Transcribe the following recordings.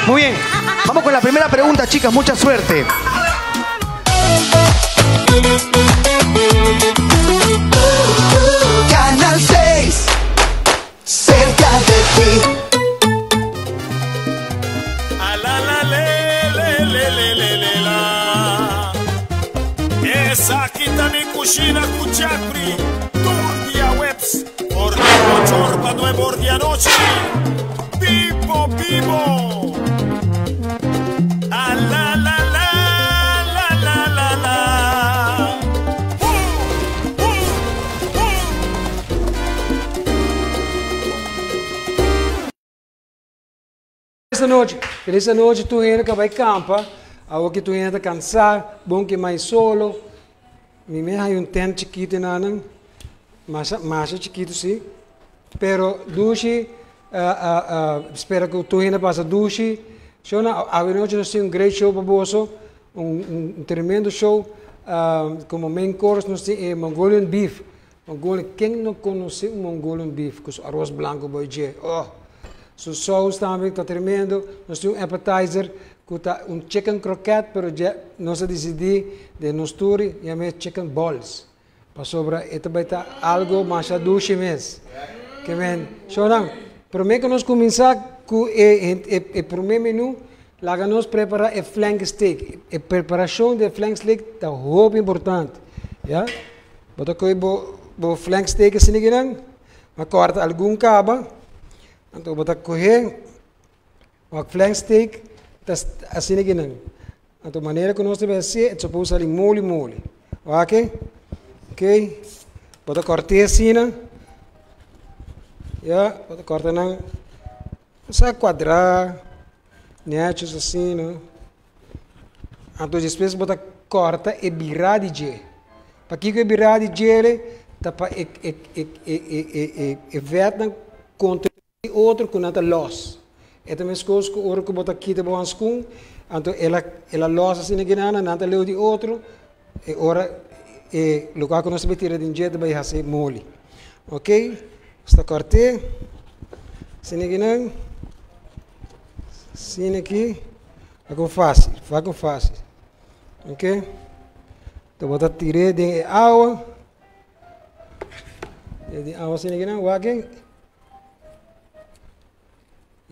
Muy bien. Vamos con la primera pregunta, chicas. Mucha suerte. Canal 6, cerca de ti. A la la le le le le le le la. Esaki ta mi cushina cu Chapri tur diahuebs for di ocho or pa nuebe or di anochi. Bibo bibo. A la la la la la la la. Uh uh uh. Felis anochi, felis anochi tur hende ku a bai kampa, awor ki tur hende ta kansá, bon ke mai solo, mi mes haña un tent chikitu enanan, masha masha chikitu si, pero dushi spera ku tur hende pasa dushi, shownan awe nochi nos tin un great show pa boso, un un tremendo show, komo main course nos tin e Mongolian beef, Mongolian, ken no konosé un Mongolian beef ku su aros blanku boy dje, oh! Su sous tambe ta tremendo. Nos tin un appetizer ku ta un chicken croquette, pero dje nos a disidí den nos tur yam'é chicken balls, pasobra e ta bai ta algo masha dushi mes. Ke men, shownan, promé ku nos kuminsá ku e e promé menú, laga nos prepará e flank steak. E preparashon di e flank steak ta hopi importante, ya. Bo ta kohe bo bo flank steak asina kinan, bo a kòrta algun kaba, anto bo ta kohe bo flank steak ta asina kinan. Anto manera ku nos ta bai hasié e ta supos sali moli moli. Wak e? Ok, bo ta kòrt'é asina, ya, bo ta kòrta nan sa kuadrá, nèchis asina. Anto despues bo ta kòrta e birá di dje. Pakiko e birá di djele? Ta pa e e e e e e e e vètnan kontra e otro ku nan ta lòs. E ta meskos ku ora ku bo ta kita bo hanskun, anto el a el a lòs asina kinan, nan ta leu di otro, e ora e lugá ku nos ta bai tira den dje ta bai hasi moli. Oke, nos ta kòrt'é asina kinan. Asina aki, wak un fásil, wak un fásil. Ok, ta bo ta tir'é den e awa, den awa asina aki nan, wak e.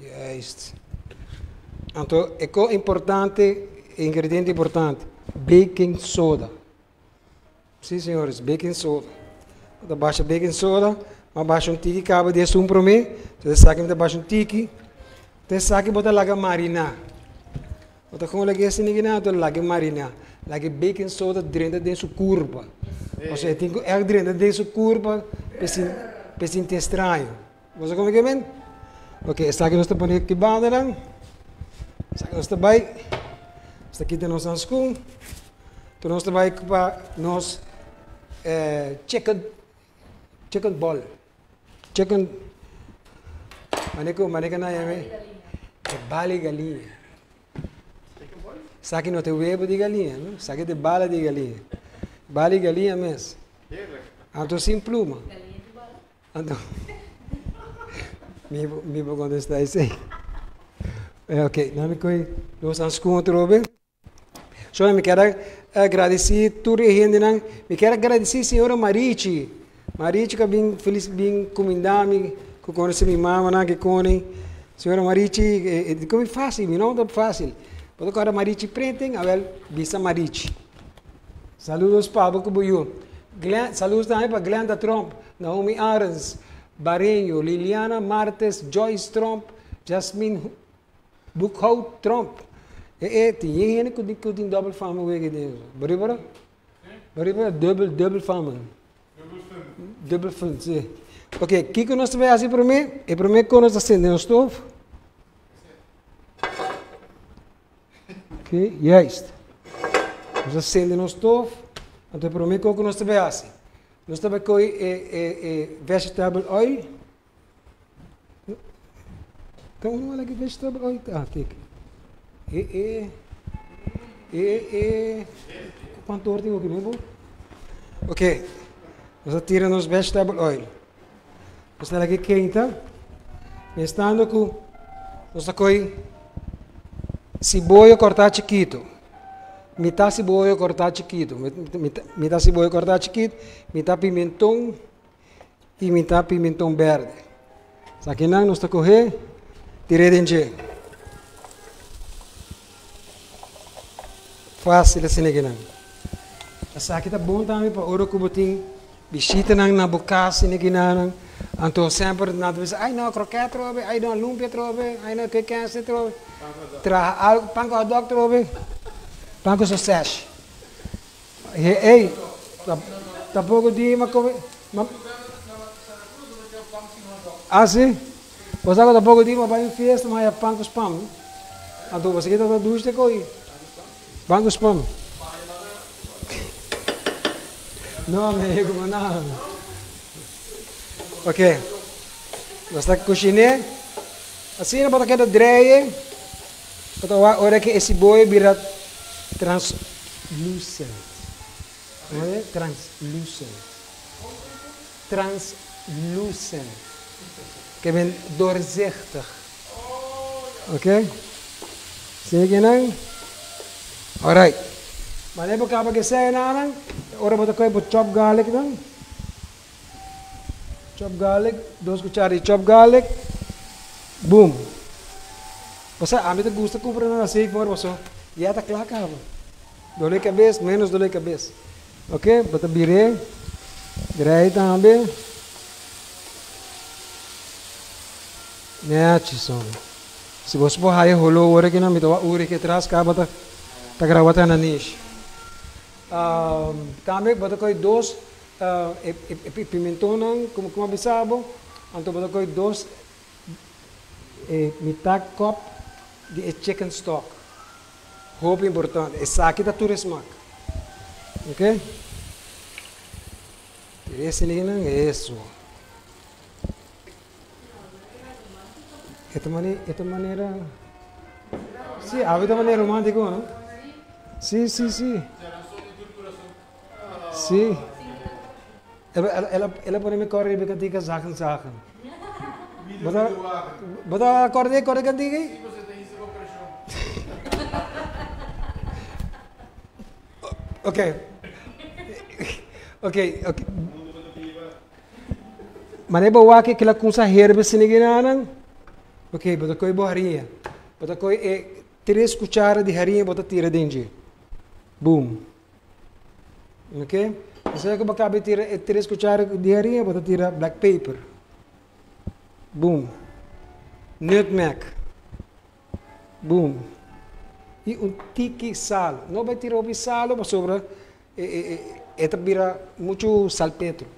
Juist. Anto e kos importante, e ingrediente importante, baking soda. Si señores, baking soda. Bo ta basha baking soda, bo a basha un tiki kaba di esun prome, entonces esaki mi ta basha un tiki, entonces esaki bo ta laga marina. Bo ta kon laga esei niki nan, laga marina. Laga e baking soda drenta den su kurpa. Pasobra e tin ku ègt drenta den su kurpa pa e sinti estraño. Bo sa kon ke men? Ok, esaki nos ta pone aki banda nan. Esaki nos ta bai. Nos ta kita nos hanskun. Enton nos ta bai pa nos chicken, chicken ball. Chicken, mane ku, mane ku nan yama e? E bala di galiña. Esaki no ta e webo di galiña, no? Esaki ta e bala di galiña. Bala di galiña mes. Anto sin pluma. Anto, mi mi por contesta esey. Ok, nan mi coge nos hanskun otro be. So mi kier a agradeci tur e hendenan. Mi kier a agradeci señora Marichi. Marichi cu a bin feliz bin cuminda mi, cu conoce mi mamanan cu cone. Señora Marichi, e di con mi facil, mi nomber ta facil. Bo ta corda Marichi Printing? Awel, bisa Marichi. Saludos pa bo cu bo yu. Glen, saludos tambe pa Glenda Tromp, Naomi Arends, Bareño, Liliana Martes, Joyce Tromp, Jasmine Boekhout Tromp. E e tin yen hende cu cu tin dobbel fama wege den eso. Bo ripara? Bo ripara? Dubbel, dubbel fama. Dubbel fund, si. Ok, kico nos ta bay haci prome? E prome cu nos ta cende nos stoof. Ok, juist. Nos a sende nos stof, anto e prome kos ku nos ta bai hasi, nos ta bai kohe e e e vegetable oil. Ta unu wala ki vegetable oil? Ah, kijk. E e e e kuantu or tin oki mi bo? Ok, nos a tira nos vegetable oil. Nos ta laga e keinta, mestando ku nos ta kohe. Siboyo cortá chiquito. Mitá siboyo cortá chiquito. Mitá siboyo cortá chiquito, mitá pimentón y mitá pimentón berde. Esakinan nos ta coge tir'é den dje. Fácil asina kinan. Esaki ta bon tambe pa ora cu bo tin bishitanan na bo cas asina kinanan. Anto semper nan ta bisa, ay no, kroket atrobe, ay no, lumpia atrobe, ay no, ke kense atrobe. Traha algo, pan cu hotdog atrobe, pan cu sausage. Ey, tampoco di ma come, ma. Ah si? Bo sa cu tampoco di ma bay un fiesta ma haya pan cu spam. Anto bo sa kita ta dushi te coy. Pan cu spam. No, mi a yega cu nada. Ok. Nos ta cushiné. Asina bo ta keda dreie. Bo ta wak ora cu e siboyo bira translucent. Translucent. Translucent. Ke men doorzichtig. Ok? Sigue nan? Alright. Wanneer bo kaba ke senanan, ora bo ta kohe bo chop garlic nan. Chop garlic, dos kuchara di chop garlic. Boom. Bo sa, ami ta gusta kumpra nan así for paso ya ta kla kaba. Dole kabes, menos dole kabes. Ok, bo ta bir'é, drei tambe. Nechi son. Si bo por haya holo ora ki nan mi ta wak uri ki atras kaba ta ta grawa ta na nish. Tambe bo ta kohe dos e e pimentonnan como como a bisa bo, anto bo ta kohe dos e mitad kop di e chicken stock. Hopi importante. Esaki ta tur e smak. Ok. Tira e silinan, eso. E ta manera, e ta manera, sí, awe ta manera romántico, no? Sí, sí, sí. Sí. El, el, el, el a pone mi corre riba cantica zagen zagen. Bo ta, bo ta corre, corre cantica ei? Ok. Ok, ok. Mane bo wak kila kunsa herbe siniginanan? Ok, bo ta koe bo harinha. Bo ta koe e tres kuchara di harinha bo ta tira den dje. Boom. Ok? Despues ku bo kaba tira e tres kuchara di harinha, bo ta tira black paper. Boom. Nutmeg. Boom. I un tiki salo. No bai tira hopi salo pasobra e e e e ta bira muchu salpetro.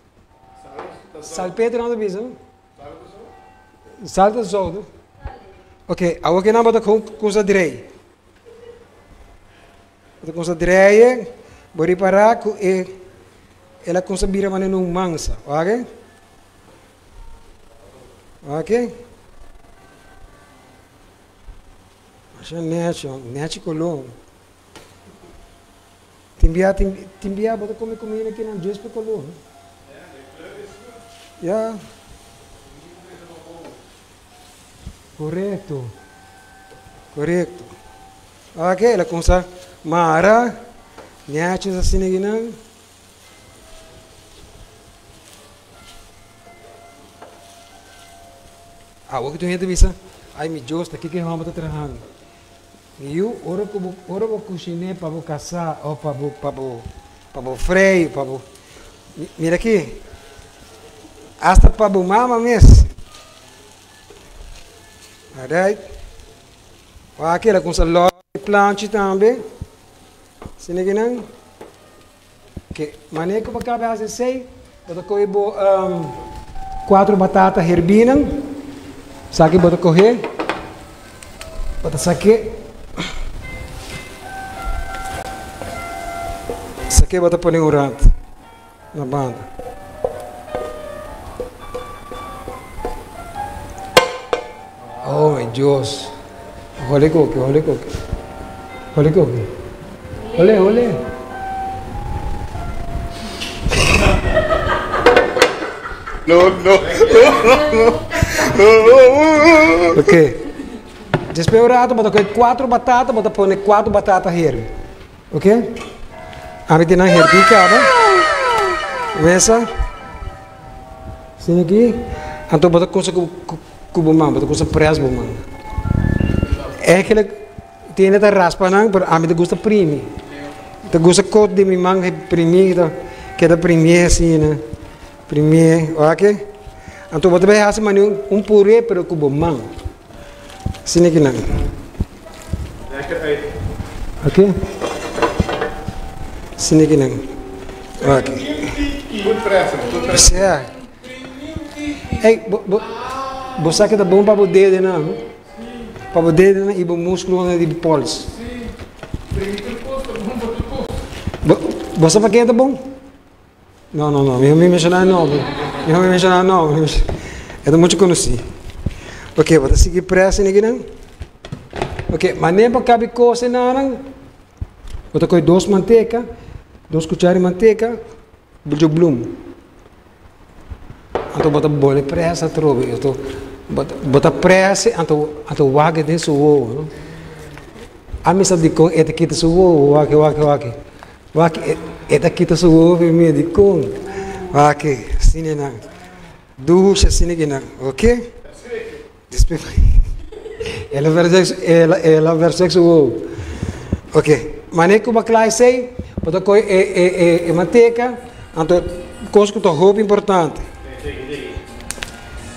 Salpetro nan ta bisa no? Sal ta zout no? Ok, awor ke nan bo ta kusa drei. Bo ta kusa drei, bo ripara ku e el a kusa bira manera un mansa, wak? Ok. Masha nechi, nechi koló. Tin bia, tin, tin bia bo ta come comida ki nan djis pa koló. Ya. Korekto. Korekto. Ok, el a kumsa mara nechis asina kinan. Awor ku tur hende bisa, Ai mi Dios, ta kiko e hòmber ta trahando? Mi yu, ora ku bo, ora bo kushiné pa bo kasá òf pa bo, pa bo, pa bo frei, pa bo, mira aki, asta pa bo mama mes. Alright. Wak el a kumsa lòs e planchi tambe. Asina kinan. Ke manera ku bo kaba hasi esei, bo ta kohe bo kuatro batata herbinan, esaki bo ta kohe, bo ta sak'é, sak'é bo ta pone un rat na banda. Oh mi Dios, hole koki, hole koki, hole koki. Hole, hole. No, no. Ok. Despues un rato bo ta kohe cuatro batata, bo ta pone cuatro batata herbi. Ok? Ami tin nan herbi kaba. Mesa. Asina aki. Anto bo ta kusa ku ku bo man, bo ta kusa press bo man. Eigenlijk tin hende ta raspa nan, pero ami ta gusta primi. Ta gusta kot di mi man primi, ta keda primié asina. Primié, wak. Anto bo ta bai hasi mane un puré pero ku bo man. Asina ki nan. Lekker uit. Ok. Asina ki nan. Wak. Goed pressen, goed pressen. Sea. Ey, bo, bo, bo sa ke ta bon pa bo dedenan, no? Pa bo dedenan i bo muskulonan di bo pols. Bo, bo sa pa ke ta bon? No, no, no, mi menshoná e nomber. Mi no menshoná e nomber. E ta muchu konosí. Ok, bo ta sigui près esaki nan. Ok, manera pa kabi kos enanan, bo ta kohe dos manteka, dos kuchara di manteka, bujo blum. Anto bo ta bole près atrobe. Anto bo ta près anto anto wak den su wowo, no? Ami sa dikon e ta kita su wowo, wak, wak, wak. Wak e ta kita su wowo pa mi dikon? Wak asina nan dushi asina ki nan ok despues el a verse el a verse su wowo ok manera ku bo kla esei bo ta kohe e e e manteka anto kos ku ta hopi importante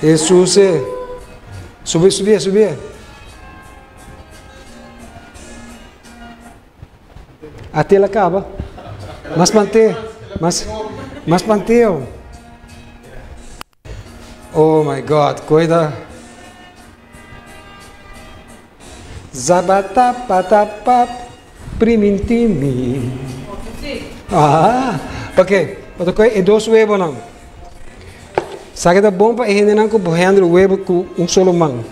Hesus e subi subi subi. A tela caba. Mas pante, mas, mas panteo. Oh my God, cuida. Zabatapatapap, primintimi. Ah, ok. Bo ta coge e dos huebonan. Sa ke ta bon pa e hendenan ku por handle huebo ku un solo man.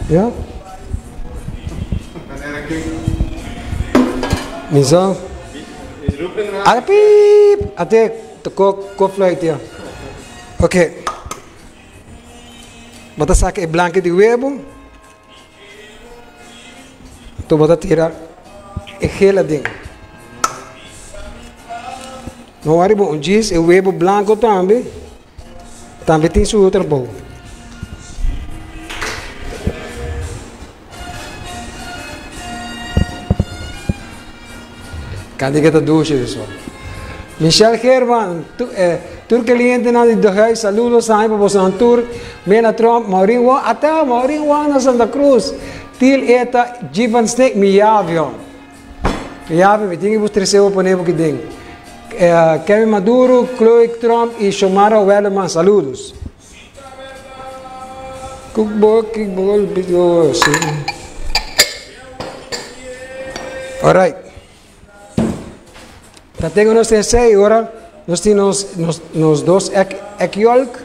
Ya. Mi sa. Ala piip! Ate ta ko ko fluit ya. Ok. Bo ta saka e blanke di webo. Anto bo ta tira e gel aden. No wari bo un djis e webo blanko tambe. Tambe tin su trabou. Kandika ta dushi eso. Michelle Geerman, tu, eh, tur clientenan di De Huis, saludos tambe pa bosonan tur. Mena Tromp, Maureen Wong, ata Maureen Wong na Santa Cruz. Til Eta, G van Sneek, mi yavion. Mi yavion, mi tin ki bus trese bo pone bo ki den. Eh, Kevin Maduro, Chloe Tromp y Shomara Welleman, saludos. Alright. Ta tengo nos ten sei ora nos tin nos nos nos dos egg egg yolk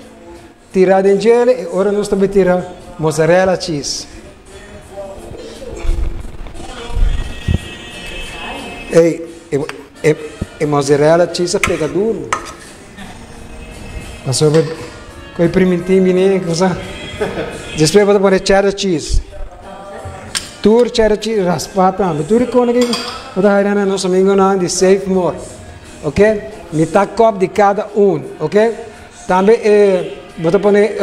tira den djele y ora nos ta tira mozzarella cheese. Ey, e e e mozzarella cheese a pega duro. Pasobra ku e primintí bini kusa. Despues bo ta pone cheddar cheese. Tur cheddar cheese raspá tambe. Tur e kos aki bo ta haña na nos amigonan di Save More. Ok, mitá kòp di kada un. Ok, tambe e bo ta pone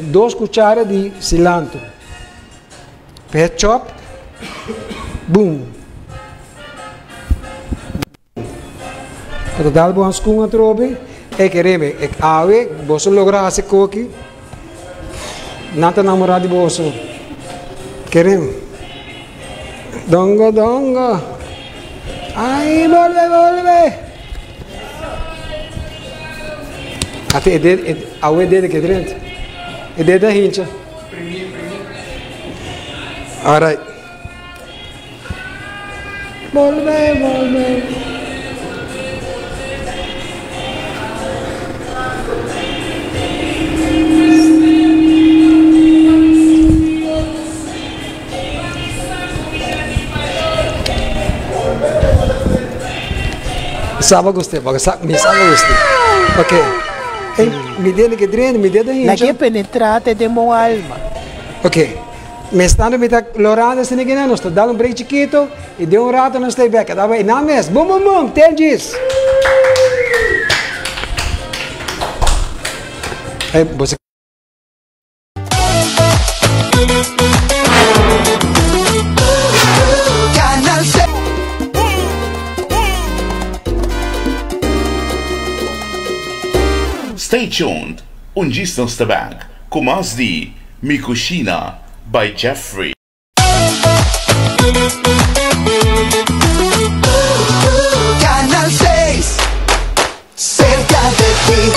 dos kuchara di silantro. P'e chòp, boom. Bo ta dal bo hanskun atrobe, e kereme, e awe boso logra hasi koki, nan ta namorá di boso. Kerem. Dongo dongo. Ai bolbe bolbe. Ate e dede, e, awe dede ke drent. E dede a hincha. Alright. Bolbe, bolbe. Saba guste, porque sa, mi saba guste. Ok. Ey, mi dedo que drene, mi dedo hincha. Laga e penetrá te den bo alma. Ok. Mestando mi ta lorando esaki akinan, nos ta dal un break chikito y den un rato nos ta back. Daba e mes. Boom, boom, boom. Tenjis. Hey, bo Canal 6. Stay tuned. Un distance ta back. Cu mas di Mi Cushina by Jeffrey. Canal 6. Cerca de ti.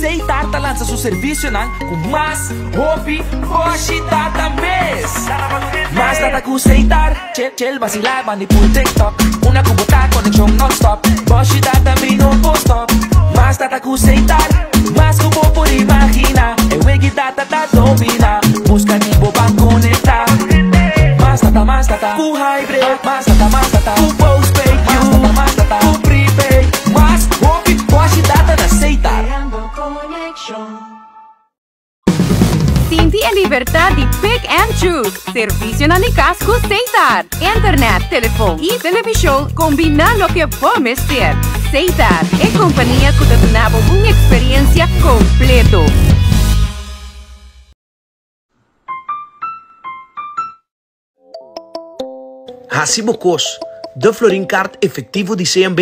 Setar ta lansa su servicionan cu mas hopi boshi data mes. Mas data cu Setar, chill chill vacila manipul TikTok. Una cu bo ta conexion non-stop. Boshi data mi no por stop. Mas data cu Setar, mas cu bo por imagina. E wegi data ta domina. Busca di bo ban conecta. Mas data, mas data, cu hybrid. Mas data, mas data, cu postpaid. Mas data, mas data, cu prepaid. Mas hopi boshi data na Setar. Sinti e libertad di pick and choose. Servicio na cas cu Setar. Internet, telefon y television combina loke bo mester. Setar, e compania cu ta duna un experiencia completo. Haci bo cos, De Florin Card efectivo di CMB,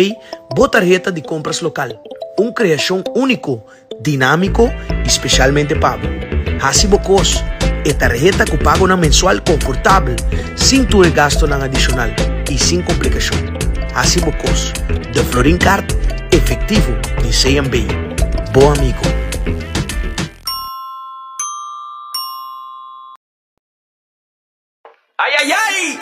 bo tarheta di compras local. Un creacion unico, dinamico y specialmente pa bo. Haci bo cos, e tarheta cu pagonan mensual confortabel, sin tur gastonan adicional y sin complicacion. Haci bo cos, De Florin Card efectivo di CMB. Bo amigo. Ay, ay, ay!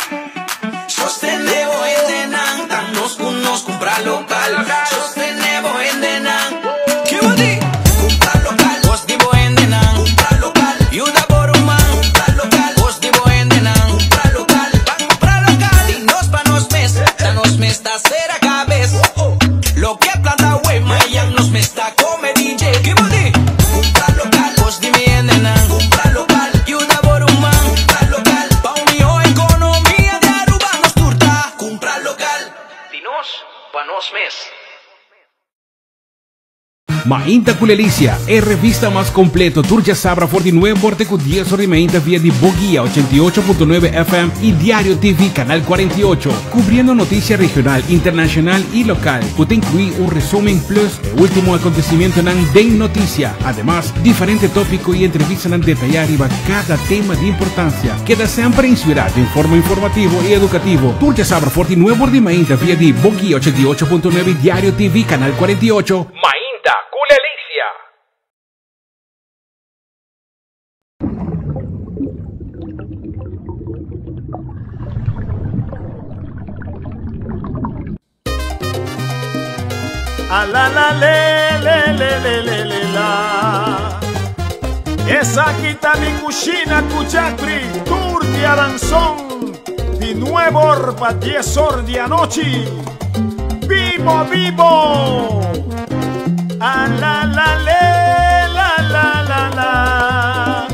Sostene bo hendenan, ta nos cu nos cumpra local. Sostene bo hendenan. Kibodi! Cumpra local. Cos di bo hendenan. Cumpra local. Yuda bo ruman. Cumpra local. Cos di bo hendenan. Cumpra local. Ban cumpra local. Di nos pa nos mes. Ta nos mes ta cera cabes. Loke planta awe, mañan nos mes ta come dje. Kibodi! Cumpra local. Cos di mi hendenan. Cumpra local. Yuda bo ruman. Cumpra local. Pa un miho economia di Aruba nos tur ta. Cumpra local. Di nos, pa nos mes. Mainta cu Lelicia, e revista mas completo. Tur diasabra for di 9 or te cu 10 or di mainta via di Boguia 88.9 FM y Diario TV Canal 48. Cubriendo noticia regional, internacional y local. Cu ta inclui un resumen plus e ultimo acontecimientonan den noticia. Ademas, diferente topico y entrevistanan detaya riba cada tema di importancia. Keda semper inspira den forma informativo y educativo. Tur diasabra for di 9 or di mainta via di Boguia 88.9 y Diario TV Canal 48. Mainta cu Lelicia. A la la le le le le le le la. Esaki ta Mi Cushina cu Jeffrey Tur diaranson di 9 or pa 10 or di anochi. Bibo bibo. A la la le la la la la.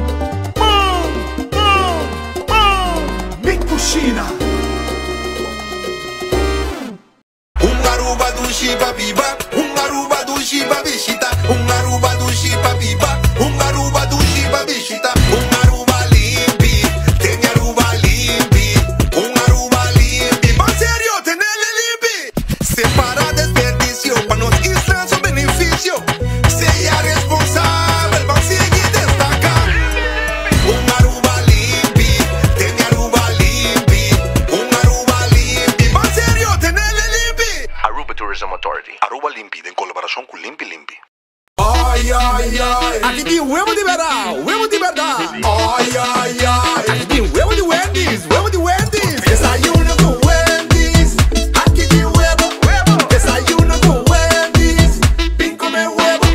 Boom boom boom. Mi Cushina. Un Aruba dushi pa biba, un Aruba dushi pa bishita, un Aruba dushi pa biba, un Aruba dushi pa bishita, un Aruba limpi, tene Aruba limpi, un Aruba limpi. Ban serio, tenele limpi. Separa desperdicio pa nos isla su beneficio. Sea responsabel, ban sigui destaca. Un Aruba limpi, tene Aruba limpi, un Aruba limpi. Ban serio, tenele limpi. Aruba Tourism Authority. Aruba Limpi, den colaboracion cu Limpi Limpi. Ay, ay, ay. Aki tin webo di berdad, webo di berdad. Ay, ay, ay. Aki tin webo di Wendy's, webo di Wendy's. Desayuno cu Wendy's. Aki tin webo, webo. Desayuno cu Wendy's. Bin come webo.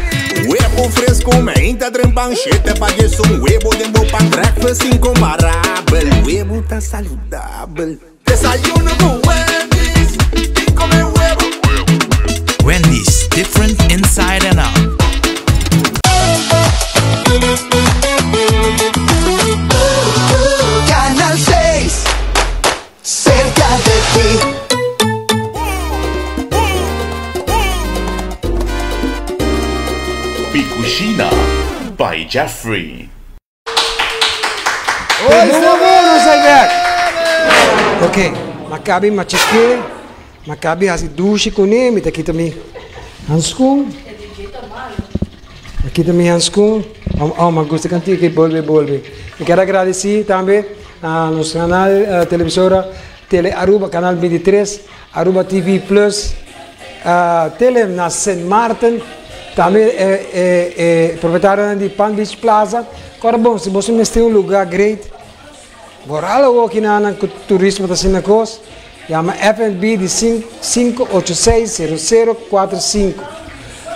Webo fresco, mainta trempan, 7 pa 11, webo den bo pan, breakfast incomparabel. Webo ta saludabel. Desayuno cu Wendy's. Bin come webo. Wendy's, different inside and out. By Jeffrey. Ok, Maccabi machiké, Maccabi hasi dushi kuné, mi ta kita mi hanskun. Mi kita mi hanskun. Oh, oh, mi gusta kantika i bolbe bolbe. Mi kier agradesí tambe a nos kanal televisora Tele Aruba, kanal 23, Aruba TV Plus, Tele na Sint Maarten, tambe e e e proprietarionan di Palm Beach Plaza. Kòrda bon, si boso mester un lugá great, boral awoki nan ku turismo ta asina kos, yama FNB di 586 0045.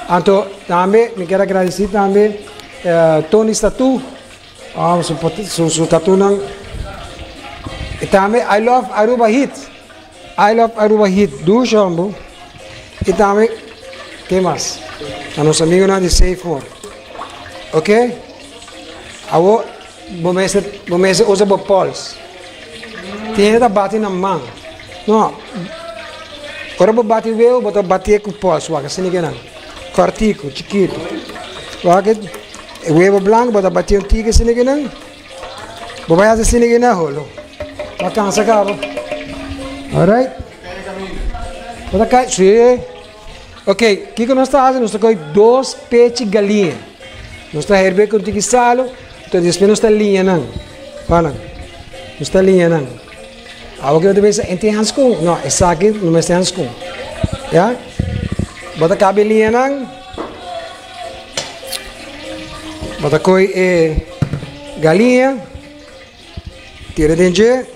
Anto tambe mi kier agradesí tambe Tony's Tattoo, su su tattoonan. I tambe I Love Aruba Heat. I love Aruba Heat dushi hombo y tambe ke mas na nos amigonan di Safe More ok awo bo mester bo mester usa bo pols tin hende ta bati na man no ora bo bati weu bo ta batié ku pols wak asina ke nan kòrtiku chikitu wak e webo blanku bo ta batié un tiki asina ke nan. Bo bai hasi asina ki na holo. Bo a kansa kaba. Alright. Bo ta kai, si. Ok, kiko nos ta hasi? Nos ta koi dos pechi galiña. Nos ta herbe ku un tiki salo, enton despues nos ta liña nan. Wak nan. Nos ta liña nan. Awor ki bo ta pensa, e tin hanskun? No, esaki no mester hanskun. Ya? Bo ta kabe liña nan. Bo ta koi e galiña, tira den dje.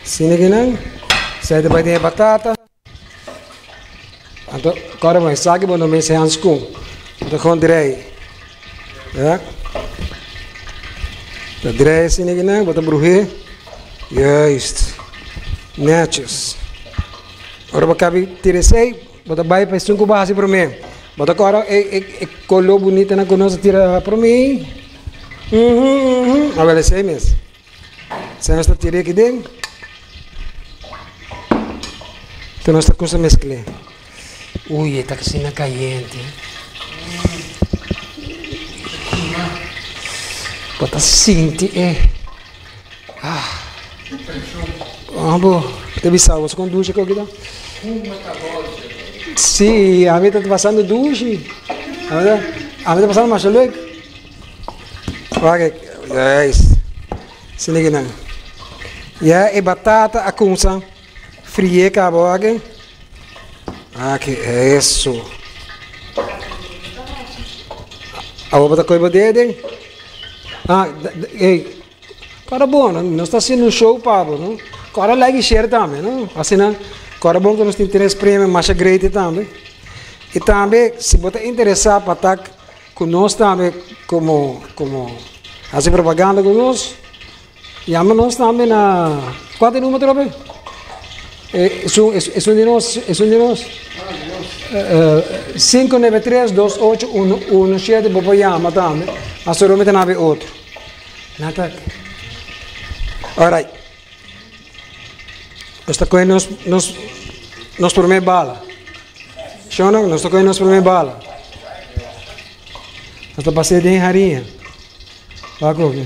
Asina kinan, esei ta bai den e batata. Anto, kòrda bon, esaki bo no mester hanskun. Bo ta kon drei. Ya. Ta drei asina kinan, bo ta bruh'é. Juist. Netjes. Ora bo kabi tira esei, bo ta bai pa esun ku bo hasi promé. Bo ta kòrda e e e koló bunitanan ku nos a tira promé? Uhum, uhum. Awel esei mes. Esei nos ta tira aki den. Enton nos ta kusa meskl'é. Ui, e ta asina kayente. Bo ta sinti e. Ah. Abo, te bisa bo con dushi ko kita? Sí, a mi ta pasando dushi. A mi ta, a mi ta pasando masha leuk. Wak, yes. Sini kinan. Ya e batata a kumsa frie kaba wak. Aki, eso. Abo bo ta koe bo dede? Ah, ey. Kòrda bon, nos ta hasiendo un show pa bo, no? Kòrda like i share tambe, no? Asina, kòrda bon ku nos tin tres premio masha great tambe. I tambe, si bo ta interesá pa ta ku nos tambe komo komo hasi propaganda ku nos, yama nos tambe na, kua ta e numero atrobe? Esun esun di nos, esun di nos. 593 2817 bo por yama tambe, mas mi ta nabi otro. Nata. Alright. Nos ta coge nos, nos, nos primer bala. Shona, nos ta coge nos primer bala. Nos ta pasé den harinha. Wak oke.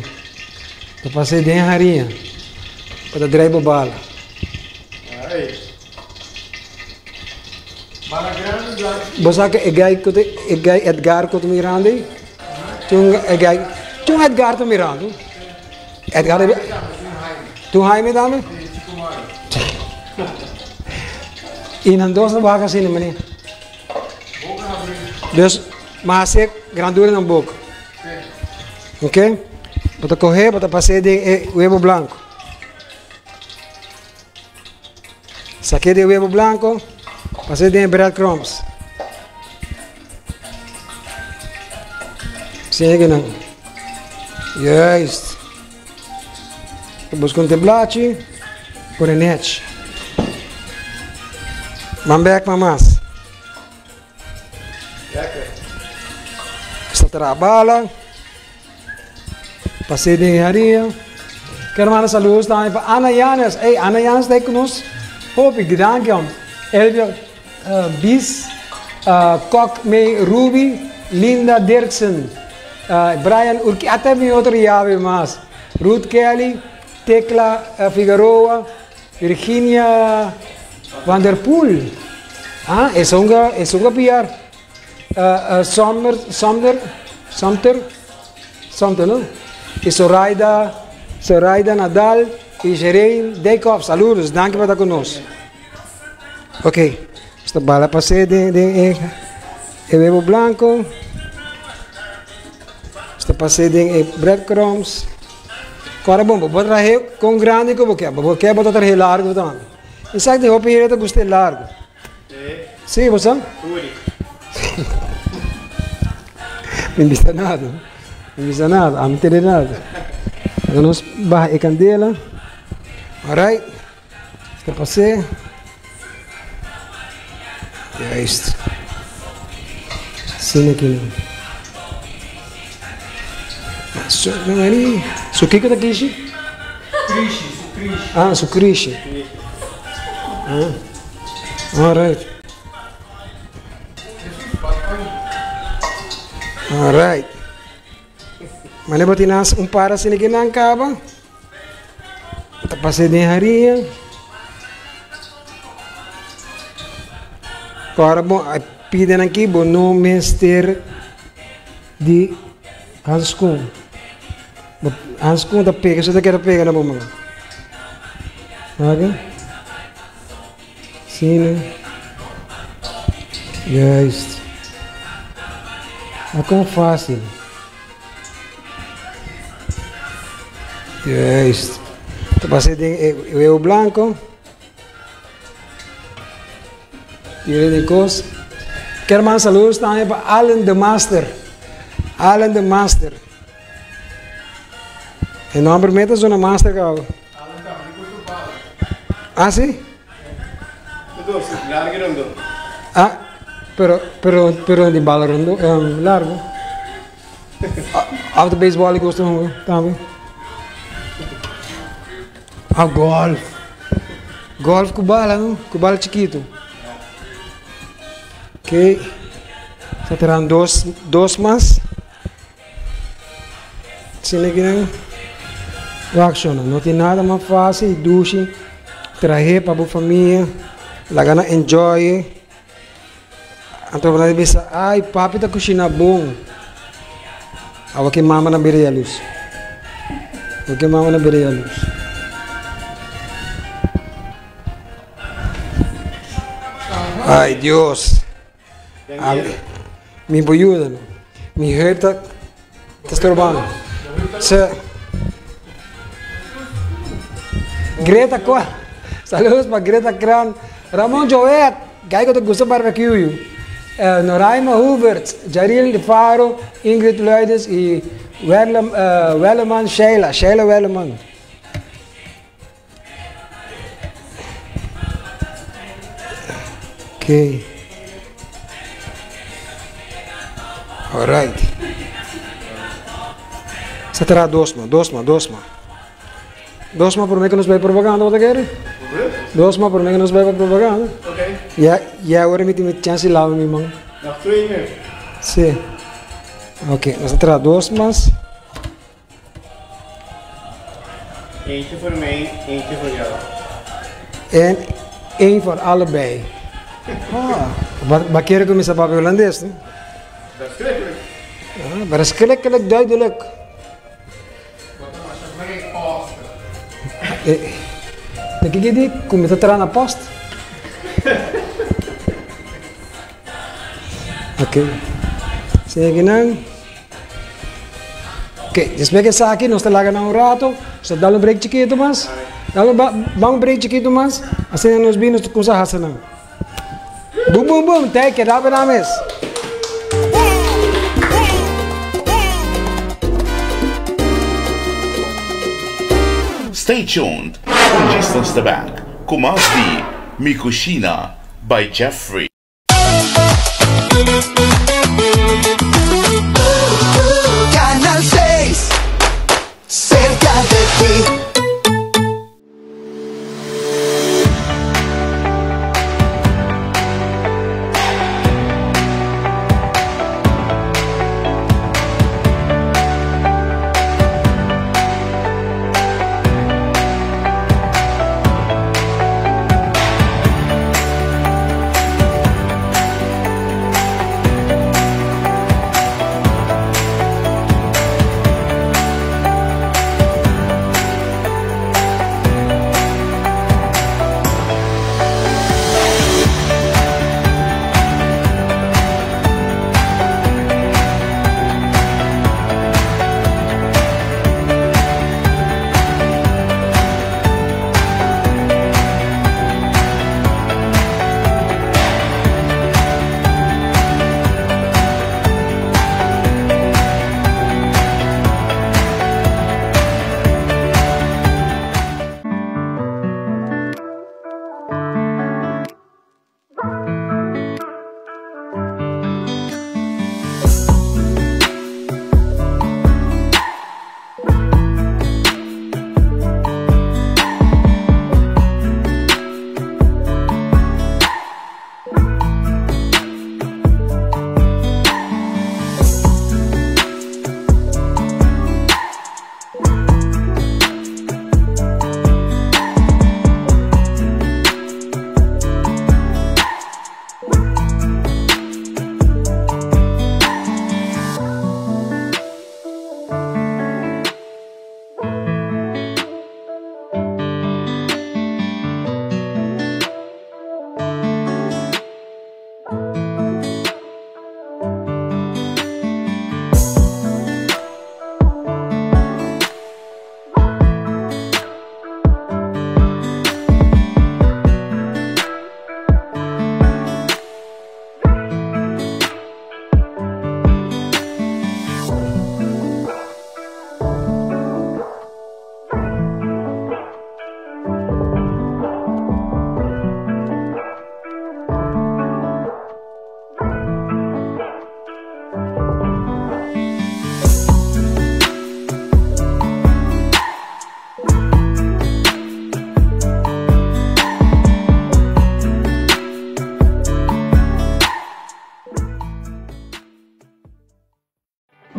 Ta pasé den harinha. Pa ta drai bo bala. Bala grandi blanco. Bo sa ke e guy ku ta e guy Edgar ku ta mirando ei? Tin un e guy tin un Edgar ta mirando. Edgar ta Tin un Jaime tambe? I nan dos ta wak asina mane. Dus ma hasi grandura nan boka. Ok? Bo ta kohe bo ta pas'é den e webo blanko. Saké di e webo blanko, pas'é den e breadcrumbs. Siña kinan. Juist. Buska un teblachi, pone nech. Ban bek pa mas. Esta traha bala. Pasé den e haria. Quiero manda saludos tambe pa Ana Yanes. Ey, Ana Yanes ta ku nos hopi. Danki, hom. Elvia uh, Bis. Kok May Ruby, Linda Dirksen, Brian Urqui, ata mi otro yabe mas, Ruth Kelly, Tecla Figueroa, Virginia van der Poel, ah, esun ka, esun ka piar, Sommer, Somder, Somter, Somter no? Y Zoraida, Zoraida Nadal y Jereen Dijkhoff, saludos, danki pa ta cu nos. Ok, nos ta bala pas'é den den e e webo blanco, nos ta pas'é den e breadcrumbs. Kòrda bon, bo por trahe kon grandi ku bo ke, bo por ke bo ta trahe largu tambe. Esaki tin hopi hende ta gusta e largu. Sí, bo sa? Mi bisa nada, mi bisa nada, ami tene nada. Laga nos baha e kandela. Alright, ta pas'é. Juist. Asina ki nan. So, so kiko ta kishi? Krishi, su krishi. Ah, su krishi. Ah. Alright. Alright. Mane bo tin un par asina ki nan kaba. Ta pas'é den haria. Ora bo a pidi nan aki bo no mester di hanskun. Bo hanskun ta pega so ta keda pega na bo man. Oke. Asina. Juist. A kon fácil. Juist. Ta pasa den e huevo blanco. Tira den kos. Ker manda saludos tambe pa Allen de Master. Allen de Master. E nomber meta zona master kaba. Ah, si? Ah, pero, pero, pero di bala rondo, um, largo. Of de baseball ik gusta hunga tambe. Ah, golf. Golf ku bala, no? Ku bala chiquito. Ok. Sa teran dos, dos mas. Asina ki nan reacciona. No tin nada mas facil y dushi trahe pa bo famia, laga nan enjoy. Anto bo nan ta bisa, ay papi ta cushina bon. Awo ki mama nan bira yalus. Awo ki mama nan bira yalus. Ay Dios. Mi bo yuda no. Mi heup ta ta strobando. Se Greta Kwa. Saludos pa Greta Kran. Ramon Joet, gai ku ta gusta barbecue yu. Eh, Noraima Hubert, Jaril de Faro, Ingrid Luides y Werlem, eh, Welleman Sheila, Sheila Welleman. Ok. Alright. Sa traha dos ma, dos ma, dos ma. Dos ma prome que nos bay propaganda, bo ta kere? Dos ma prome que nos bay pa propaganda. Ok. Ya, ya ahora mi tin chance di lava mi man. Nog twee meer. Si. Ok, nos ta traha dos mas. Eentje voor mij, eentje voor jou. En één voor allebei. Ah, ba kere kuminsá papia holandes, no? Verschrikkelijk. Ah, verschrikkelijk duidelijk. Eh, de kiki di kuminsá traha na post. Oké. Sigi nan. Ok, despues ke esaki nos ta laga nan un rato, nos ta dal un break chikitu mas, dal un ba un break chikitu mas, asina nos bin nos ta kumsa hasa nan. Bum bum bum, te keda pa nan mes. Stay tuned, un djis nos ta back ku mas di Mi Cushina by Jeffrey. Canal 6, cerca de ti.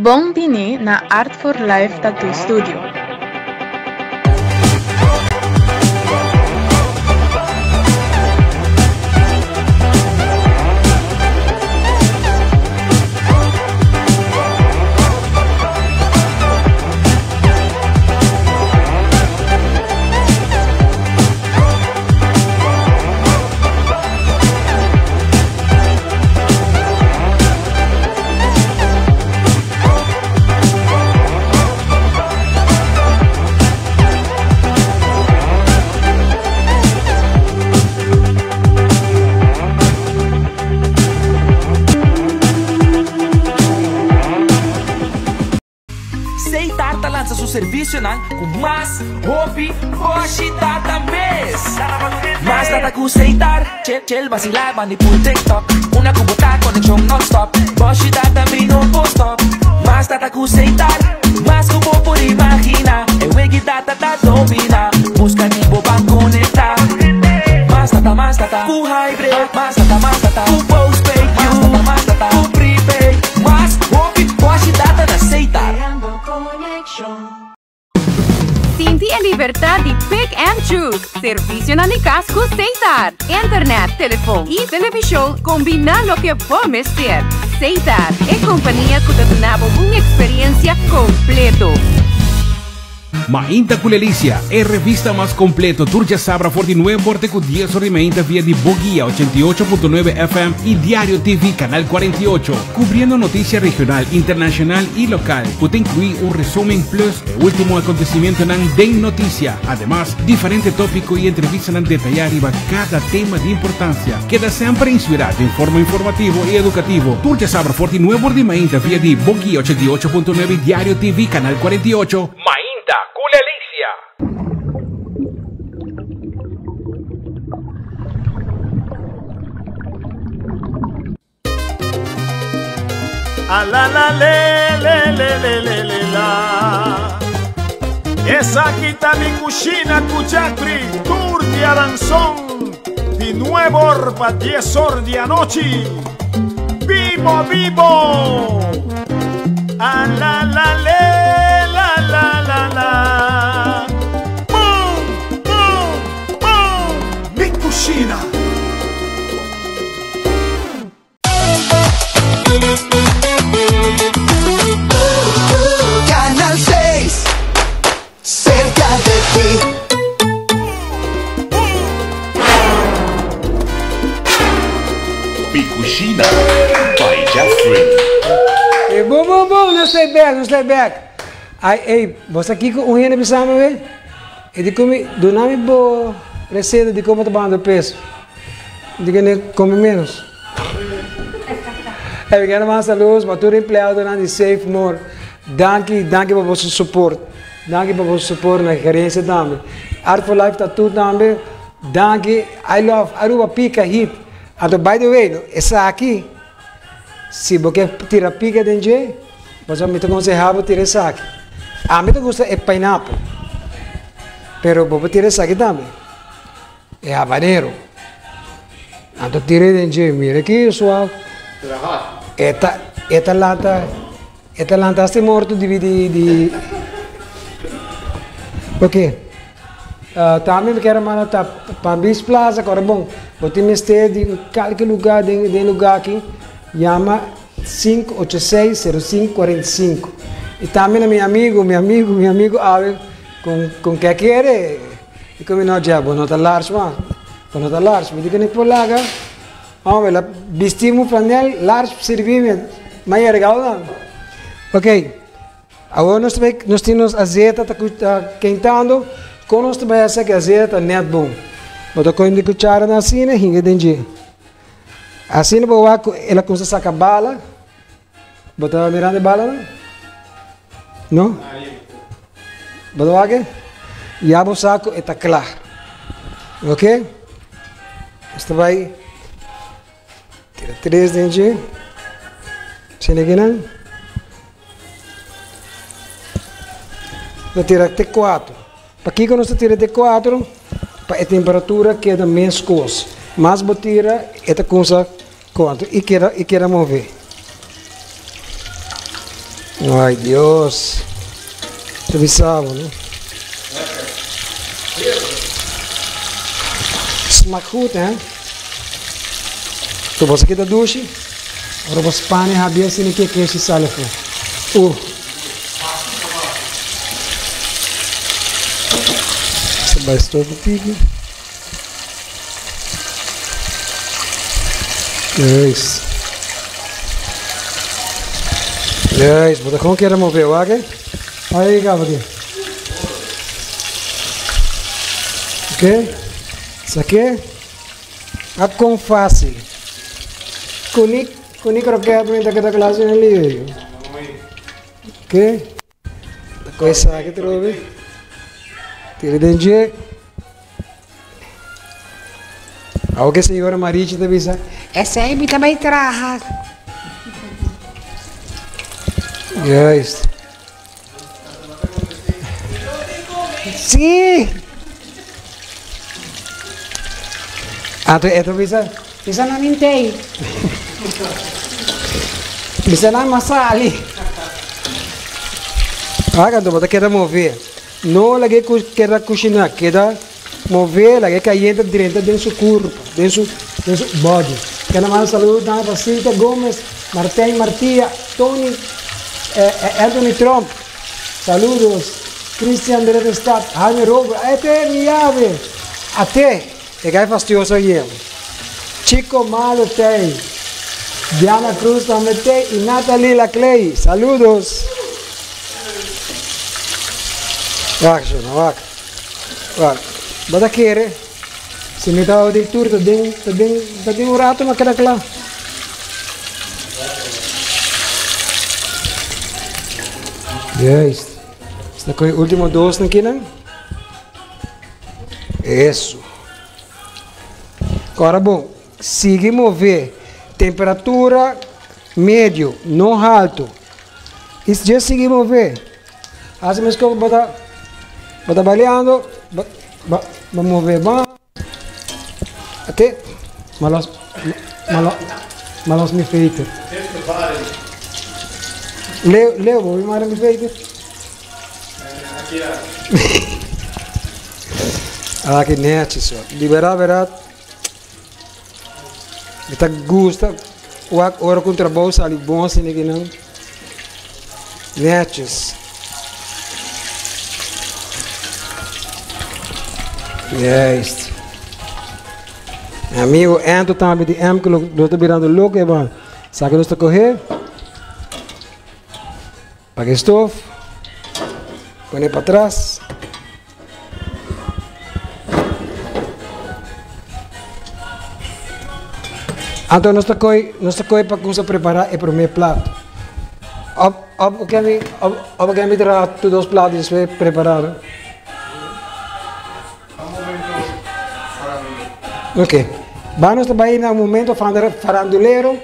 Bon bini na Art for Life Tattoo Studio. Setar ta lansa su servicionan cu mas hopi boshi data mes. Mas data cu Setar, chill chill vacila bandi pul TikTok. Una cu bo ta conexion non-stop, boshi data mi no por stop. Mas data cu Setar, mas cu bo por imagina. E wegi data ta domina, busca di bo ban conecta. Mas data, mas data, cu hybrid, mas data, mas data, cu postpaid, mas data, mas data, cu prepaid. Mas hopi boshi data na Setar. Sinti e libertad di pick and choose. Servicionan di cas cu Setar. Internet, telefon y television combina loke bo mester. Setar, e compania cu ta duna bo un experiencia completo. Mainta cu Lelicia, e revista mas completo tur djasabra for di nuebe or te cu dies or di mainta via di Boguia 88.9 FM y Diario TV Canal 48, cubriendo noticia regional, internacional y local, cu ta inclui un resumen plus e ultimo acontecimientonan den noticia. Ademas, diferente topico y entrevistanan detaya riba cada tema di importancia. Keda semper inspira den forma informativo y educativo. Tur djasabra for di nuebe or di mainta via di Boguia 88.9 y Diario TV Canal 48. Mainta cu Lelicia. A la la le le le le le le la. Esaki ta mi cushina cu Jeffrey tur di Aranzon di nuebe or pa dies or di anochi. Bibo bibo! A la la le la la la la. Boom boom boom! Mi cushina. Canal 6, cerca de ti. Mi Cushina by Jeffrey. E bon bon bon, nos ta bek, nos ta bek. Ai ey, bo sa kiko un hende bisa mi we? E di ku mi, duna mi bo receta di como ta banda peso. Di ku ne come menos. Ey, mi kere manda saludos pa tur empleadonan di Save More. Danki, danki pa boso support. Danki pa boso support na gerencia tambe. Art for Life Tattoo tambe. Danki. I love Aruba Pika Hit. Anto by the way, esaki si bo ke tira pika den dje, pasobra mi ta konseha bo tira esaki. Ami ta gusta e pineapple, pero bo por tira esaki tambe, e habanero. Anto tira den dje, mira ki suave. E ta e ta lanta e ta lanta hasta e morto di di di ok. Tambe mi kier manda ta Palm Beach Plaza kòrda bon bo tin mester di un kalke luga den den luga aki yama 586 0545 y tambe na mi amigo mi amigo mi amigo awe con con ke kere y con mi no dje bo no ta large mas bo no ta large mi di ku por laga hombre la bisti mi flanel large sirbi mi ma yergao nan ok. Awor nos ta bai, nos tin nos azeta ta ta kentando, kon nos ta bai hasa ku e azeta ta nèt bon? Bo ta kohe di kuchara nan asina i hinga den dje. Asina bo wak ku el a kumsa saka bala, bo ta mirando e balanan? No? Bo ta wak e? Ya bo sa ku e ta kla. Ok? Nos ta bai tira tres den dje. Asina kinan. Ta tira te kuatro. Pakiko nos ta tira te kuatro? Pa e temperatura keda meskos. Mas bo tira e ta kumsa kontra i keda i keda move. Ay Dios. Te bisabo, no? Smaakt goed, hè? Tu você kita dushi? Ora você pane habia sini que que salefo. Você vai estou contigo. Isso. Juist, maar gewoon keer mover, oké? Aí, Gabriel. Ok? Isso aqui é com fácil. Kunik, kunik croquete me tá classe ali. Ok? Coisa aqui trove. Tira dentro. Ao que senhora Marichi te avisa, essa aí me também traja. Juist. Sí. Ah, tu eto bisa, bisa na mintei. Bisa na masali. Ah, quando você quer mover, não la que quer cozinhar, quer mover, la que calienta direto dentro do corpo, dentro do body. Quero mandar saludo para Cintia Gomes, Martín Martía, Tony, Anthony Trump. Saludos. Cristian de Redestad, Jaime Robert, este es mi llave. Até, é que é fastidioso aí. Chico Malo Tei, Diana Cruz también Tei y Natalie Laclay. Saludos. Wacht, wacht. Wacht. Wat querer? Se me dá o diretor, tá bem um rato, mas queda claro. Juist. Está com o último dois aqui, né? Isso. Agora, bom, sigue mover. Temperatura médio, não alto. Isso já sigue mover. Assim mesmo que eu vou trabalhando, vou mover bem. Até, malos, malos me feito. Leo, Leo, vou me me feito. Ah, que net só. Liberar, verá. Me tá gusta. O hora com trabalho ali bom assim aqui não. Netes. Yes. Amigo, ento também de M que eu estou virando louco, é bom. Sabe que eu estou correr? Paga estofa. Põe para trás. Então, nós estamos para começar a preparar o primeiro prato. Ob que me terá todos os pratos preparados. Ok. Vamos também no momento faranduleiro.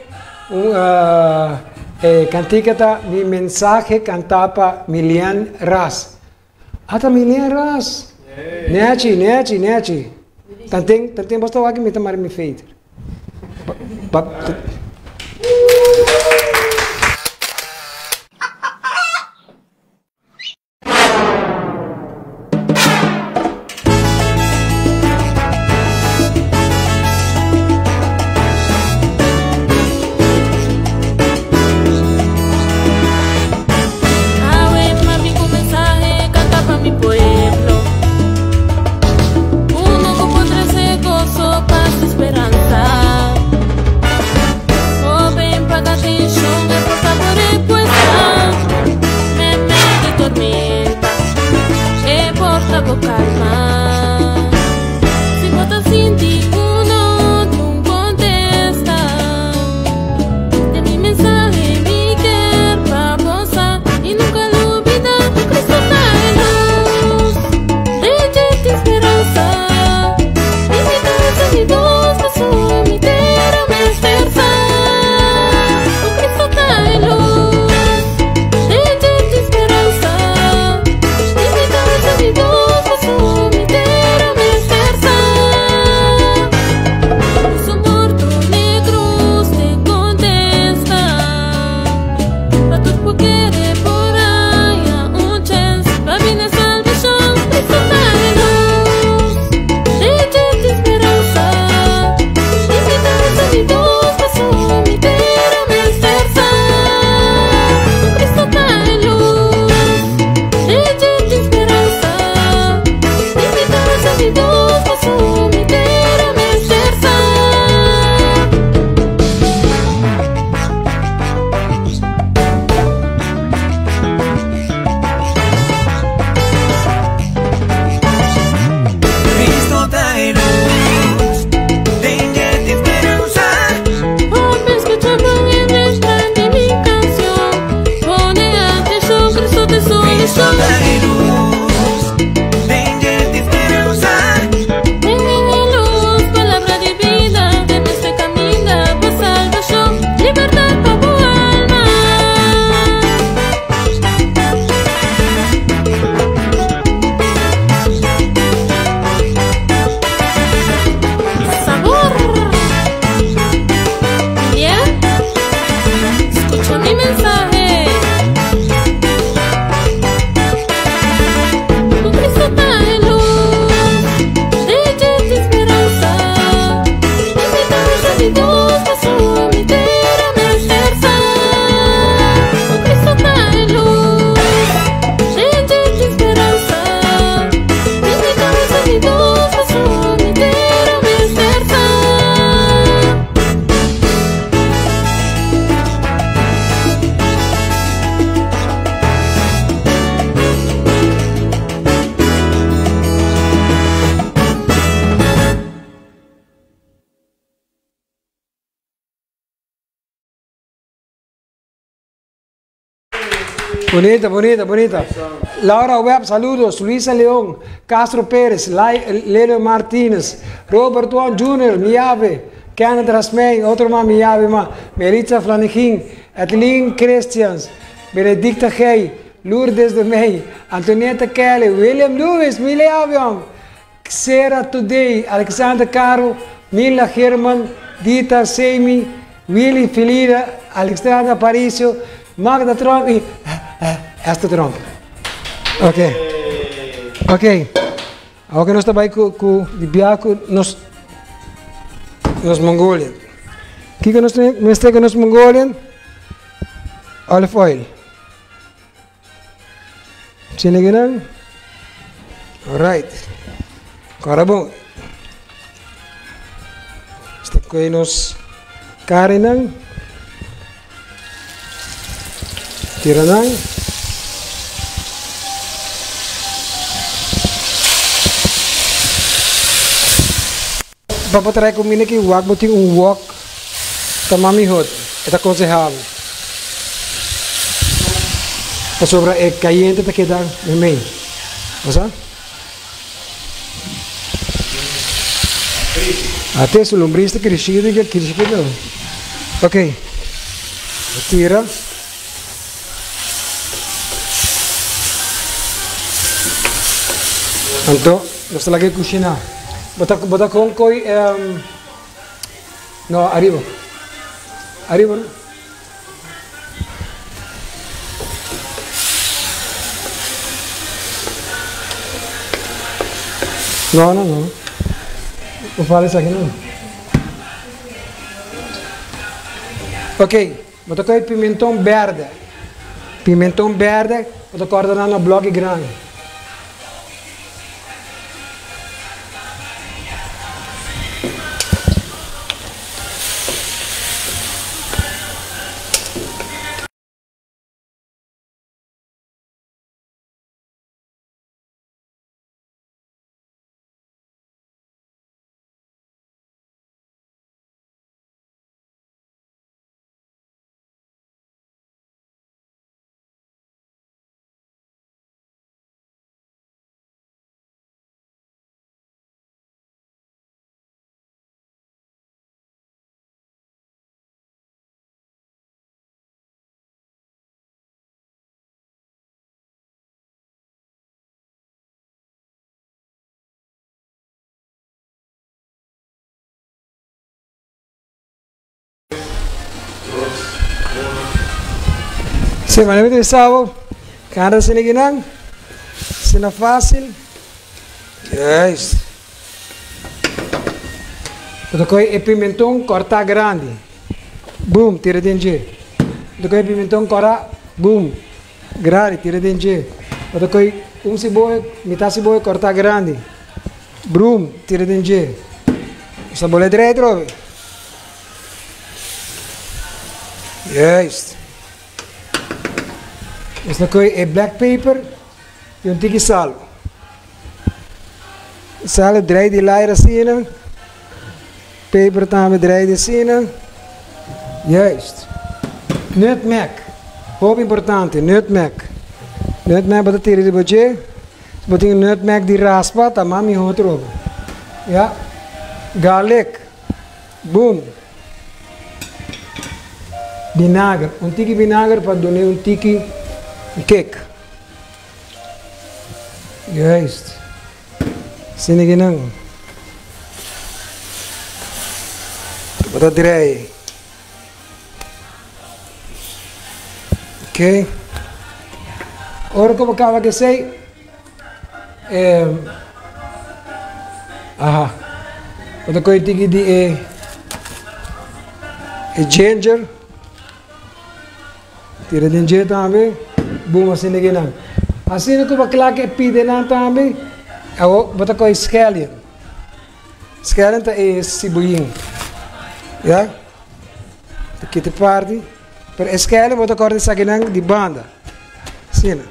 Cantica mi mensaje cantaba Milian Ras. Ata Milian Ras. Neachi, neachi, neachi. Tanten, tanten basta aqui me tomar mi feito. Esperanza. Joven, paga atención. Bunita, bunita, bunita. Laura Webb, saludos. Luisa León, Castro Pérez, Lelo Martínez, Robert Juan Jr., Miave, Kenneth Rasmijn, otro mas Miave mas, Melitza Flanegin, Adeline Christians, Benedicta Gey, Lourdes de Mey, Antonietta Kelly, William Lewis, Mile Avion, Xera Today, Alexander Caro, Mila Herman, Dita Semi, Willy Felida, Alexandra Aparicio, Magda Trump y Esther Trump. Ok. Ok. Awor ku nos ta bai ku ku di biaha ku nos nos Mongolian. Kiko nos mester ku nos Mongolian? Olive oil. Chile kinan? Alright. Kora bon. Nos ta koe nos karinan. Tira nan. Pa bo trae comida ki wak bo tin un wok ta mas mihor, e ta conseha bo. Pasobra e cayente ta keda meimei. Bo sa? Ate su lombris ta creci di creci ki no. Ok. Tira. Anto nos ta laga e cushina. Bo ta bo ta con coy no ariba. Ariba no. No, no, no. No fala esaki no. Ok, bo ta kohe pimenton berde. Pimenton berde, bo ta korta nan na bloki grandi. Sí, manera mi ta bisa bo, kanda asina kinan, asina fácil. Juist. Bo ta kohe e pimentón kòrtá grandi, boom, tira den dje. Bo ta kohe e pimentón kòrá, boom, grandi, tira den dje. Bo ta kohe un siboyo, mitá siboyo kòrtá grandi, broom, tira den dje. Bo sa bole drei atrobe. Juist. Nos ta kohe e black paper y un tiki sal. Sal e drei di lair asina. Paper tambe drei di asina. Juist. Nutmeg. Hopi importante, nutmeg. Nutmeg bo ta tira riba dje. Si bo tin nutmeg di raspa ta mas miho atrobe. Ya. Garlic. Boom! Binager, un tiki binager pa dun'é un tiki kick. Juist. Asina ki nan. Bo ta drei. Ok. Ora ku bo kaba ku esei, aha, bo ta kohe tiki di e e ginger, tira den dje tambe, bum asina ki nan. Asina ku bo kla ku e pidenan tambe, awor bo ta kohe scallion. Scallion ta e siboyin, ya. Ta kita parti, pero e scallion bo ta kòrta esakinan di banda, asina.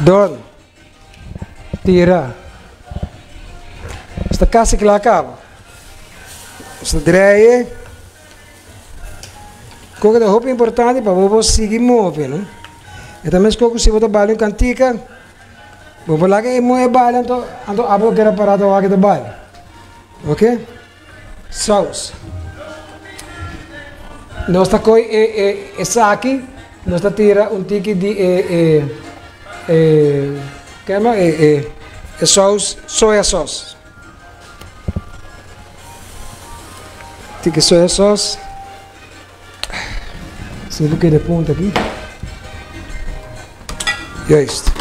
Don. Tira. Esta casi kla caba. Esta dreye. Koke ta hopi importante pa bo por sigui move, no? E ta mes koko si bo ta baila un kantika, bo por laga e muhé baila anto anto abo ta keda pará ta wak e ta baila. Ok? Saus. Nos ta koi e e esaki, nos ta tira un tiki di e e e ke yama e e e saus soya sauce. Tiki soya sauce. Sin ku keda punta aki. Juist.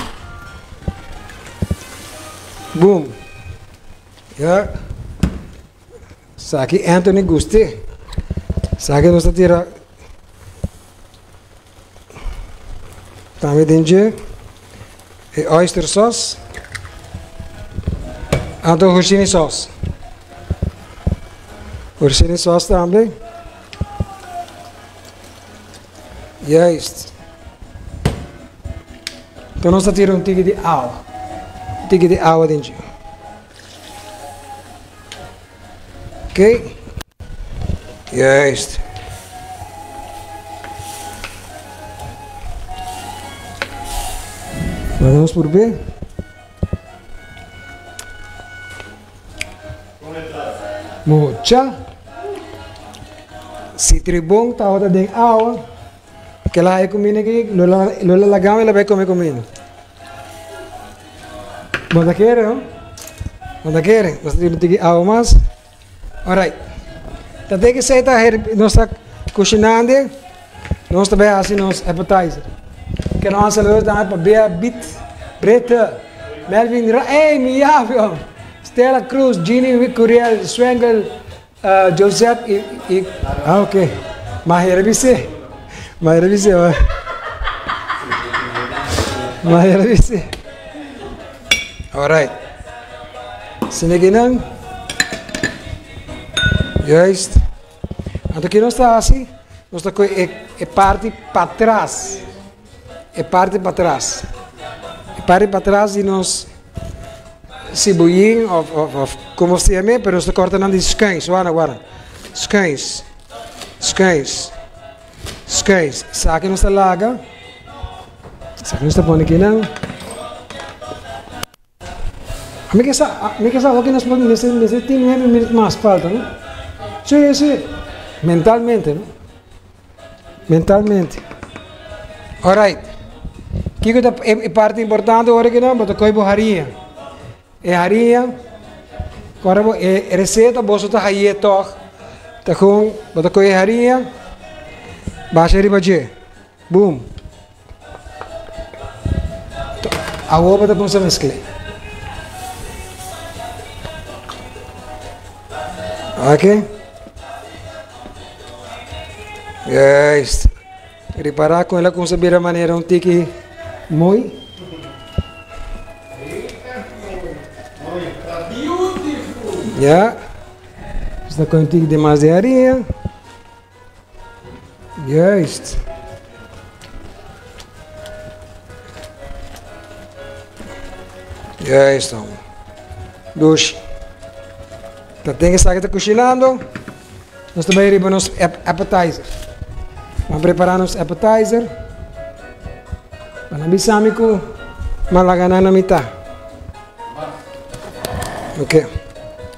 Boom. Ja. Saki Anthony guste. Saki nos ta tira tambe den dje e oyster sauce. Anto hoshini sauce. Hoshini sauce tambe. Juist. Enton nos ta tira un tiki di awa. Un tiki di awa den dje. Ok. Juist. Vamos por B. Mucha. Si tribon tabata den awa, kela hay comida aki, lo la lagama y la bay come comida. Bo ta kere, no? Bo ta kere? Nos ta tiki awa mas. Alright. Ta te que ta nos ta cushinando, nos ta bay haci nos appetizer. Quiero un saludo tambe pa Bea Bit, Brita, Melvin Ra, ey, mi yavi, oh. Stella Cruz, Ginny Curiel, Swengel, Joseph y, y, ah, ok. Mahera bise. Mahera bise, oh. Mahera bise. Alright. Sineginan. Juist. Anto ki nos ta hasi? Nos ta koe e, e parti patras. E parti patras. E parti patras di nos sibuyin of, of, of como se llame, pero nos ta corta nan di schuins. Wara, wara. Schuins. Schuins. Schuins. Esaki nos ta laga. Esaki nos ta pone kinan. Mi ke sa, mi ke sa hopi nos por mester mester tin nuebe minut mas falta, no? Sí, sí. Mentalmente, no? Mentalmente. Alright. Kiko ta e, e parte importante ora ki no? Bo ta koy bo harinha. E harinha, ora bo e receta boso ta haye toch. Ta gewoon, bo ta koy e harinha, basha riba dje. Boom. Awor bo ta kumsa meskl'é. Ok. Juist. Ripará kon el a kumsa bira manera un tiki mooi. Ya. Esta kon un tiki di mas di harinha. Juist. Juist dan. Dus, dat ding está ta cocinando. Nos ta bay riba nos appetizer. Vamos preparar nos appetizer. Van a bisami ku malaga na mitad. Ok.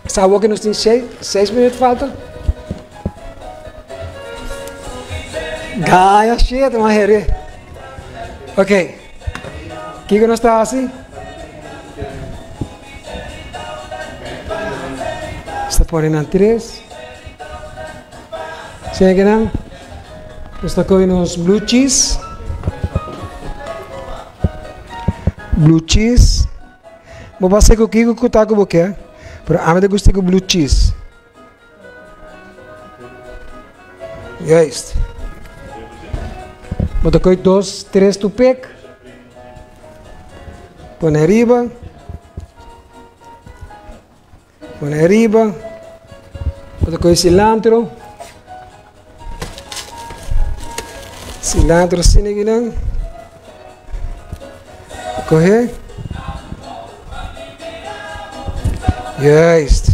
Sa que nos tin 6 minutos falta? Gaya shit, man here. Ok. Kiko nos ta hasi? Nos ta pone nan tres. Sien que nan? Nos ta kohe nos blue cheese. Blue cheese. Bo por hasi ku kiko ku ta ku bo ke, pero ami ta gusta ku blue cheese. Juist. Bo ta kohe dos, tres tupek. Pone ariba. Pone ariba. Bo ta kohe cilantro. Cilantro asina akinan. Kohe. Juist.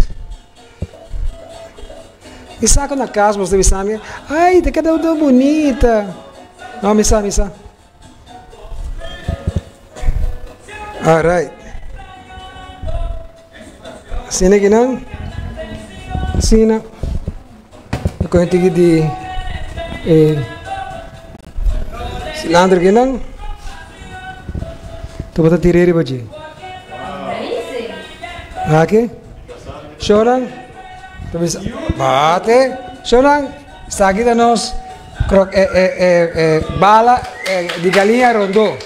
Mi sa ku na kas boso ta bisa mi, Ai, ta keda un bunita. No, mi sa, mi sa. Alright. Asina aki nan. Asina. Mi kohe un tiki di e cilantro aki nan. Tu bo ta tira riba dje. Aki. Shonan. Ta bisa, bate. Shonan, esaki ta nos krok e e e e bala di galiña rondó.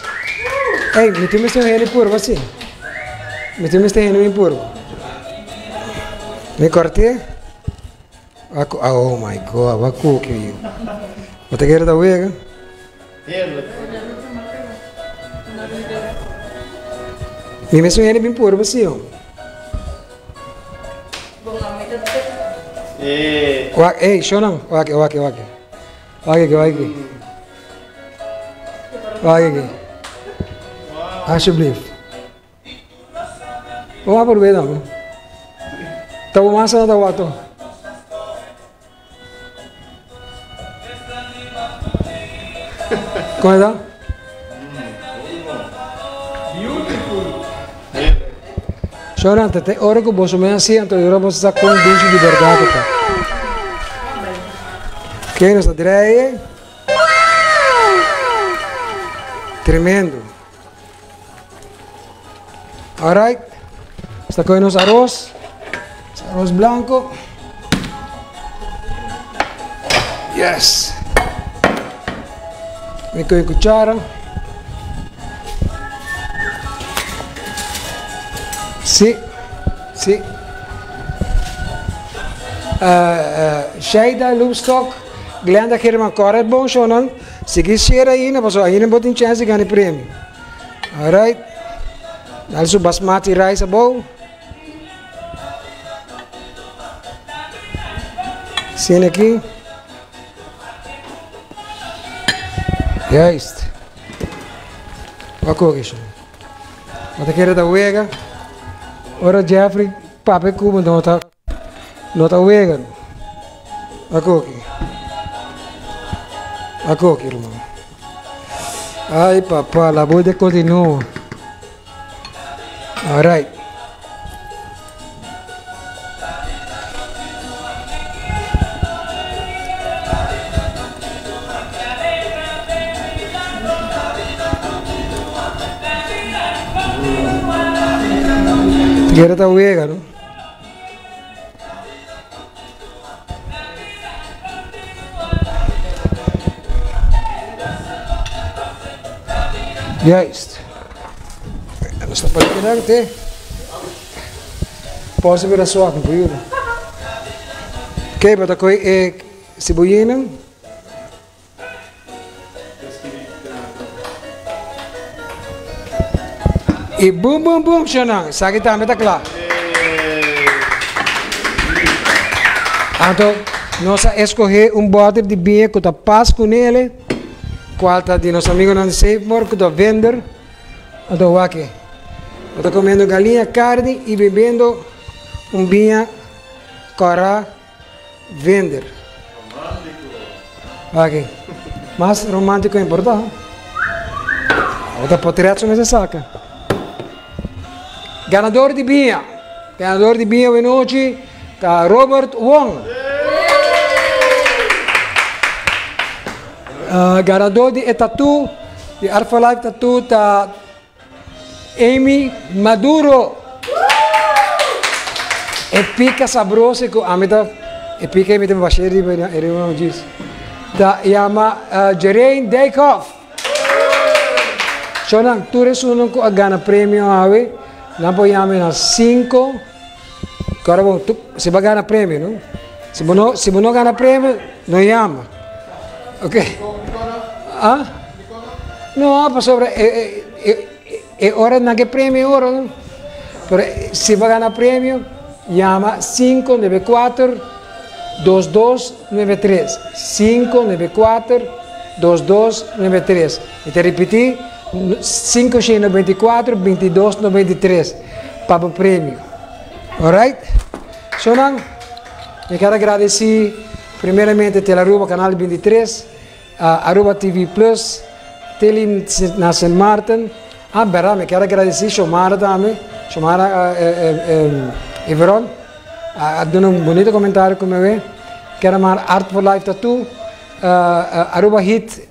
Ey, mi tin mester un hende purba si. Mi tin mester hende bin purba. Mi kòrt'é. Wak oh my God, wak koki yu. Bo ta kere ta wega? Mi mester un hende bin purba si, hombre. Wak, ey, shonan, wak, wak, wak. Wak aki, wak aki. Wak aki. Alsjeblieft. Bo a probé tambe. Ta bo masa no ta wak to. Kon e ta? Shona, ta te ora ku boso me hasi, anto ora boso sa kon dushi di bèrdat e ta. Oké, nos ta drei. Tremendo. Alright. Nos ta kohe nos aros. Aros blanco. Yes. Mi kohe cuchara. Si. Si. Uh, uh, Shaida Loopstok, Glenda German, corre bon shonan. Sigui share ainda, pasobra ainda bo tin chance di gana e premio. Alright. Dal su basmati rice abou. Sien aki. Juist. Wak ook is. Bo ta kere ta wega. Ora Jeffrey papia ku bo no ta no ta wega. Wak ook. Wak ook hermano. Ay papá, la voz de continúa. Alright. Guerra ta wega, no? Juist. Nos ta pone kinan te. Pòsi bira suak un poquito. Oké, bo ta kohe e siboyinan. I bum bum bum shonan, esaki tambe ta kla. Anto nos a eskohé un bòter di biña ku ta pas ku nele, kual ta di nos amigonan di Safemore ku ta vender. Anto wak e, bo ta komiendo galiña, karni i bebiendo un biña kòrá. Vender. Aki. Mas romántico importa. Ota potret su mester saca. Ganador di biña. Ganador di biña wenochi ta Robert Wong. Uh, ganador di e tattoo, di Art for Life tattoo ta Amy Maduro. E pica sabroso cu ami ta e pica mi ta basha riba riba no djis. Ta yama uh, Jerain Dijkhoff. Chonan, tur esunnan cu a gana premio awe, nan por yama na 5. Ahora bon, tu, si bo gana premio, no? Si bo no, si bo no gana premio, no yama. Ok. Ah? No, pasobra e, e, e, e ora nan ke premio ora, no? Pero si bo gana premio, yama 594 2293. 594 2293. Mi ta ripiti, 594 2293 pa bo premio. Alright? So nan, Mi kier a gradici primeramente Telearuba Canal 23, Aruba TV Plus, Tele na Sint Maarten. Ah, berdad, mi kier a gradici Shomara tambe, Shomara Everon, a duna un bunito comentario cu mi awe. Kier a mara Art for Life Tattoo, Aruba Heat,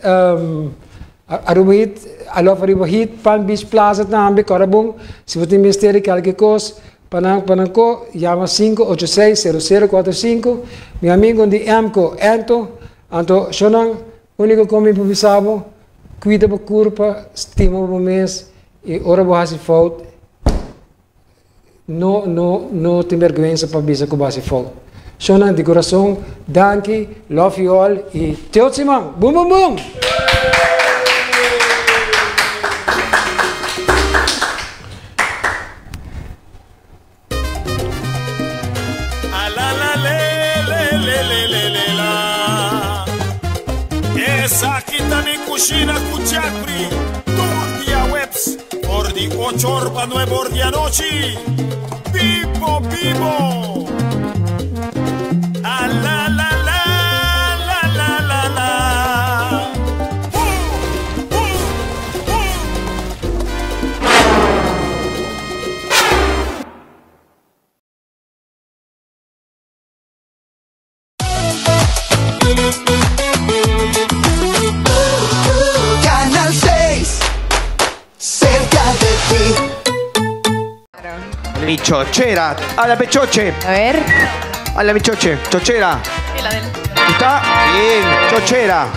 Aruba Heat, I love Aruba Heat, Palm Beach Plaza tambe, cora bon, si bo tin mester di cualkier cos, Pa nan pa nan ko yama 586 0045 mi amigo di Emco Ento anto shonan unico con mi por bisa bo cuida bo curpa stima bo mes y ora bo haci fout no no no tin berguensa pa bisa cu bo haci fout shonan di corazon danki love you all y te otro siman boom boom boom. Esaki ta mi cushina cu Jeffrey tur diahuebs for di ocho or pa nuebe or di anochi. Bibo bibo! Alalalala la la. Canal 6, cerca de ti. Mi chochera. Habla, pechoche. A ver. Habla, mi choche. Chochera. ¿Está? Bien. Chochera.